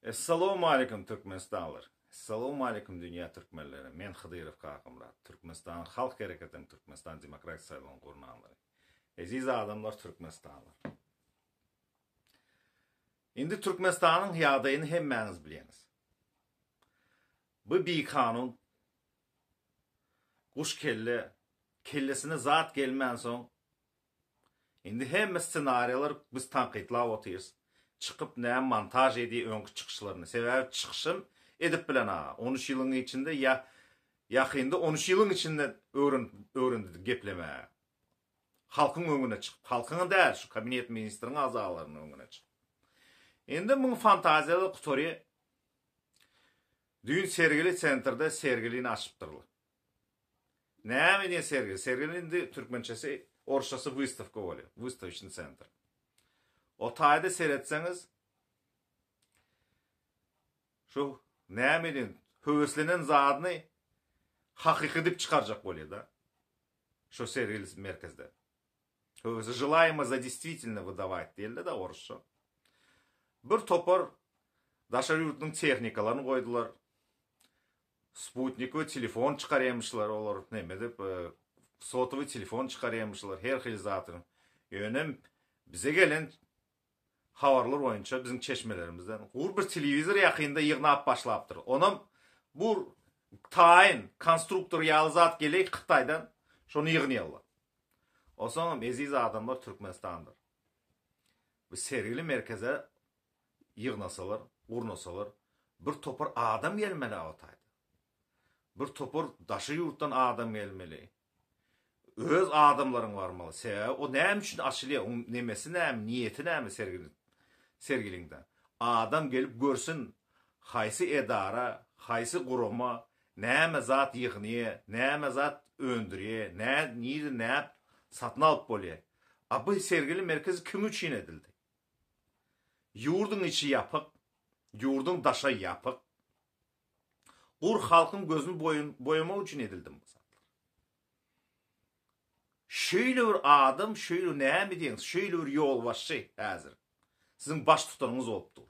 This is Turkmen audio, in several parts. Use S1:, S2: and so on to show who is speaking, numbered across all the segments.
S1: Essalawmaleýkum Türkmenistanlylar! Essalawmaleýkum dünýä türkmenleri! Men Hydyrow Kakamyrat, Türkmenistanyň Halk Hereketiniň Türkmenistan Demokratik Saýlawynyň gurnanlary. Eziz adamlar Türkmenistanlylar! Indi Türkmenistanyň ýagdaýyny hemmäňiz bilýäňiz. Bu bikanun guş kelle, kellesine zat gelmänsoň Indi hemme ssenariýalar biz tankytlap otyrys. Çykyp näme montaž edýä öňki çykyşlaryny. Sebäbi çykyşam edip bilen aga. On üç ýylyň içinde ýa ýakynda on üç ýylyň içinde öwrenip öwrendi geplemäge. Halkyň öňüne çykyp. Halkyň däl şu kabinet ministriň agzalarynyň öňüne çykyp. Indi muň fantaziýalary gutarýa. Düýn sergili sentrde sergilini açypdyrlar. Näme diýen sergi? Serginiň indi türkmençesi, orsçasy wystawka bolýar. Wystawiçnyý sentr. O taýda seretseňiz şu näme diýen höweslenen zadyny hakyky diýip çykarjak bolýar-da. Şu sergili merkezde. Höwesi želaýma za destwitelno wydawać diýildi-de orusça. Bir topar daşary ýurtlyň tehnikalaryny goýdular. Sputnikowy telefon çykarýamyşlar olar neme dip sotowy telefon çykarýamyşlar her hili zatyny. Ýöne bize gelen habarlar boýunça biziň çeşmelerimizden gur bir telewizor ýakynda ýygnap başlapdyr. Onam bu taýyn konstruktor ýaly zat geleý Hytaýdan şony ýygnaýarlar. Onsoňam eziz adamlar Türkmenistandyr. Bu sergili merkeze ýygnasalar, gurnasalar, bir topar adam gelmeli o taýda. Bir topar daşary ýurtdan adam gelmeli. Öz adamlaryň barmaly. Sebäbi o näme üçin açylýar, oň nemesi näme, niýeti näme sergili sergiliňde. Adam gelip görsün, haýsy edara, haýsy gurama näme zat ýygnaýar, näme zat öndürýär, nä nirde näp satyn alyp bolýar. A bu sergili merkez kim üçin edildi? Ýurduň içi ýapyk, ýurduň daşy ýapyk. Gur halkyň gözüni boýamak üçin edildi bu zatlar. Şeýle bir adam, şeýle näme diýeňiz, şeýle bir ýolbaşçy häzir siziň baştutanyňyz bolup dur.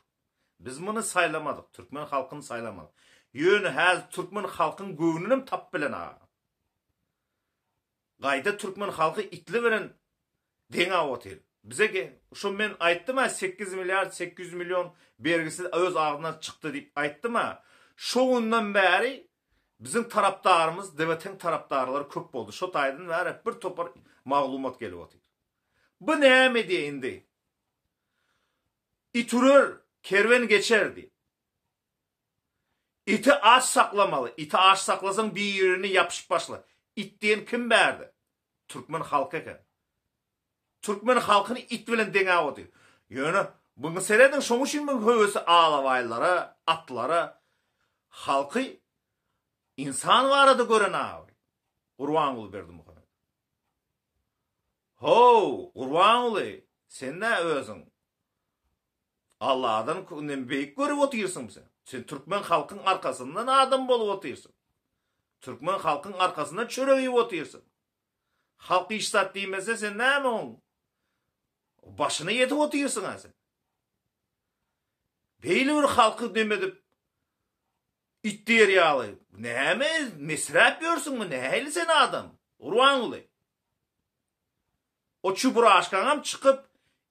S1: Biz muny saýlamadyk, türkmen halkyny saýlamadyk. Ýöne häzir türkmen halkyň göwnünem tapyp bilen aga. Gaýta türkmen halky itli bilen deňäp otyr. Bize ge şo men aýtdym-a sekiz milliard 800 million bergisi öz agzyndan çykdy diýip aýtdym-a. Şo günden bäri biziň tarapdarymyz DWT-iň tarapdarlary köp boldy. Şo taýdan bäri bir topar maglumat gelip otyr. Bu näme edýä indi? It ürer, kerwen geçer diýip. Iti aç saklamaly. Iti aç saklasaň birine ýapyşyp başlar. It diýen kim bärde? Türkmen halky eken. Türkmen halkyny it bilen deňäp otyr. Ýöne buňa serediň şoň üçin muň höwesi alabaýlara, atlara. Halky ynsan barada gören abi. Gurbanguly Berdimuhamedow. How, Gurbanguly, sen nä özüň? Alladan nem beýik görüp otyrsyň sen. Sen türkmen halkyň arkasyndan adam bolup otyrsyň. Türkmen halkyň arkasyndan çörek iýip otyrsyň. Halk hiç zat diýmese sen näme oň başyna ýetip otyrsyň a sen. Beýle bir halky nem edip it diýer ýaly näme mesräp ýörsüňmi nähili sen adam Gurbanguly. O çuburaşkaňam çykyp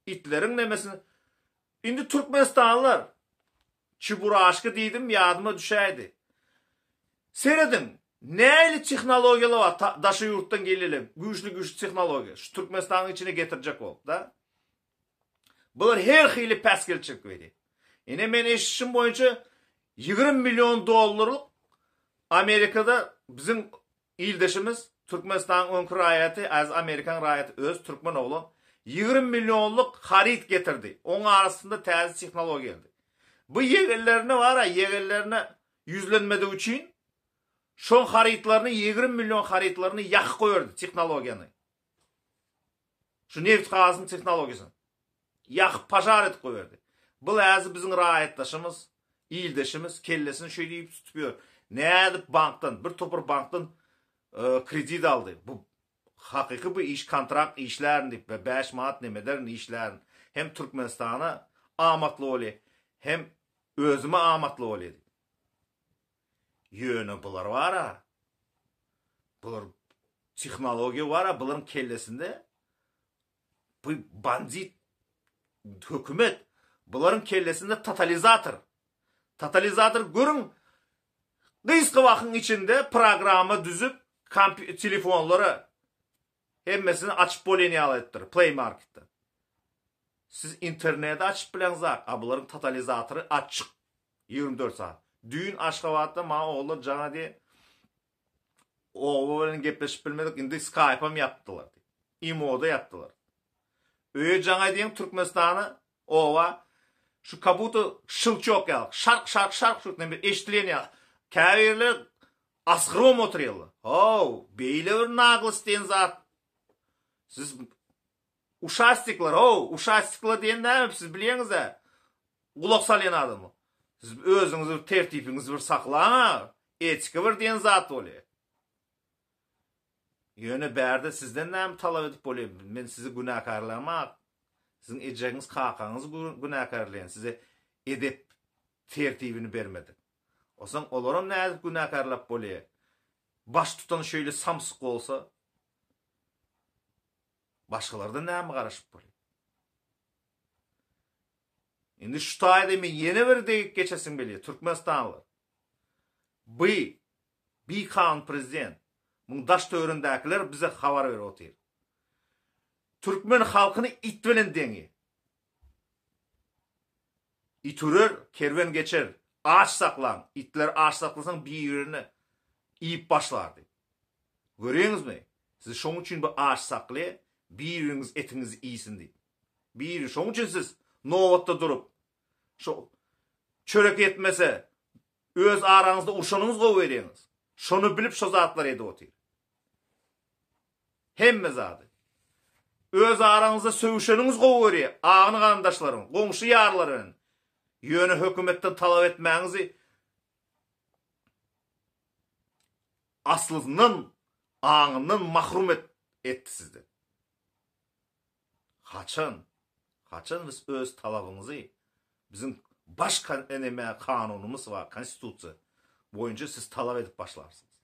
S1: itleriň nemesini Indi türkmenistanlylar çuburaşka diýdim ýadyma düşäýdi. Serediň nähili tehnologiýalar bar daşary ýurtdan gelýärler güýçli güýçli tehnologiýa şu türkmenistanyň içine getirjek bolup da. Bular her hili päsgelçilik berýär. Ine men eşidişim boýunça 20 million dollarlyk Amerikada biziň Ildeşimiz, Türkmenistanyň öňki raýaty, häzir Amerikanyň raýaty, öz türkmen oglan, 20 millionlyk haryt getirdi. Oň arasynda täze tehnologiýa geldi. Bu ýegenlerine bar-a, ýegenlerine ýüzlenmedigi üçin, şoň harytlaryny, 20 million harytlaryny ýakyp goýberdi, tehnologiýany. Şu nebit-gazyň tehnologiýasyny. Ýakyp pažar edip goýberdi. Bul häzir biziň raýatdaşymyz, ildeşimiz kellesini şeý diýip tutup ýör. Nädip bankdan, bir topar bankdan kredit aldy. Bu hakyky bu iş kontrakt işlärin diýip we 5 manat neme ederin işlärin. Hem Türkmenistana amatly bolýar, hem. Özüme amatly bolýar diýip. Ýöne bular bar-a, bular tehnologiýa bar-a bularyň kellesinde bu bandit hökümet bularyň kellesinde totalizator. Totalizator görüň gysga wagtyň içinde programma düzüp telefonlara hemmesini açyp bolýan ýaly etdir Play Marketde. Siz interneti açyp bileňzak, a bularyň totalizatory açyk. 24 saat. Düýn Aşgabatda maňa ogullar jaň edýär. Oba bilen gepleşip bilmedik, indi Skype-am ýapdylar diýip. Imo-da ýapdylar. Öýe jaň edýäň Türkmenistana, oba şu kabuta şylçok ýaly, şark şark şark şurk näme eşidilýän ýaly. Käbirler asgyrybam oturýarlar. How, beýle bir naglys diýen zat. Siz uşastikler, how, uşastikler diýen näme siz bilýäňiz-ä. Gulak salýan adamlar. Siz özüňizi bir tertibiňizi bir saklaň-a. Etika bir diýen zat bolýar. Ýöne bärde sizden näme talap edip bolýar? Men sizi günäkärlämok. Siziň ejeňiz, kakaňyzy günäkärleýän. Size edep tertibini bermedik. Onsoň olaram nädip günäkärläp bolýar? Baştutan şeýle samsyk bolsa, başgalardan näme garaşyp bolýar? Indi şu taýda men ýene bir degip geçesim gelýär, türkmenistanlylar. By bikanun prezident, muň daş-töweregindäkiler bize habar berip otyr. Türkmen halkyny it bilen deňi. It ürer, kerwen geçer. Aç saklaň, itleri aç saklasaň bir-birini iýip başlar diýip. Görýäňizmi? Sizi şoň üçin bu aç saklaýar, bir-biriňiz etiňizi iýsin diýip. Biri şoň üçin siz nobatda durup, şo çörek ýetmese, öz araňyzda urşanyňyz gowy berýäňiz. Şony bilip şo zatlary edip otyr. Hemme zady. Öz araňyzda sögüşeniňiz gowy görýär, agny garyndaşlaryň, goňşy ýarlar bilen. Ýöne hökümetden talap etmäňizi aslyndan, aňyndan mahrum et etdi sizden. Haçan, haçan biz öz talabyňyzy biziň baş neme kanunymyz bar, konstitusiýa boýunça siz talap edip başlarsyňyz.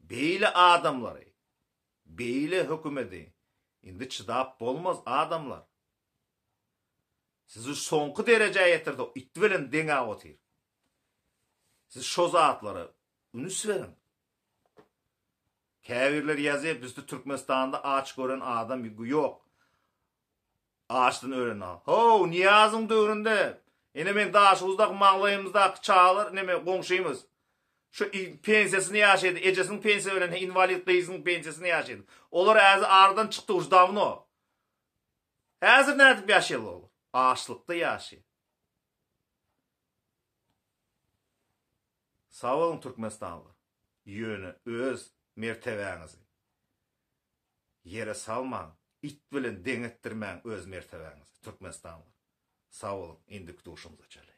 S1: Beýle adamlary, beýle hökümedi indi çydap bolmaz adamlar. Sizi soňky derejä ýetirdi, it bilen deňäp otyr. Siz şo zatlara üns beriň. Käbirleri ýazýar bizde Türkmenistanda aç gören adam ýok. Açdan ölen adam. How, Nyýazyň döwründe ine meň Daşoguzdaky maňlaýymyzdaky çagalar neme goňşymyz. Şu pensiýasyny ýaşaýdy, ejesiniň pensiýa bilen inwalid gyzynyň pensiýasyny ýaşaýdy. Olar häzir aradan çykdy už dawno. Häzir nädip ýaşaýarlar olar? Açlykda ýaşaýar. Sag boluň Türkmenistanlylar. Ýöne öz mertebäňizi ýere salmaň, it bilen deň etdirmäň öz mertebäňizi Türkmenistanlylar. Sag boluň indiki duşumyza çenli.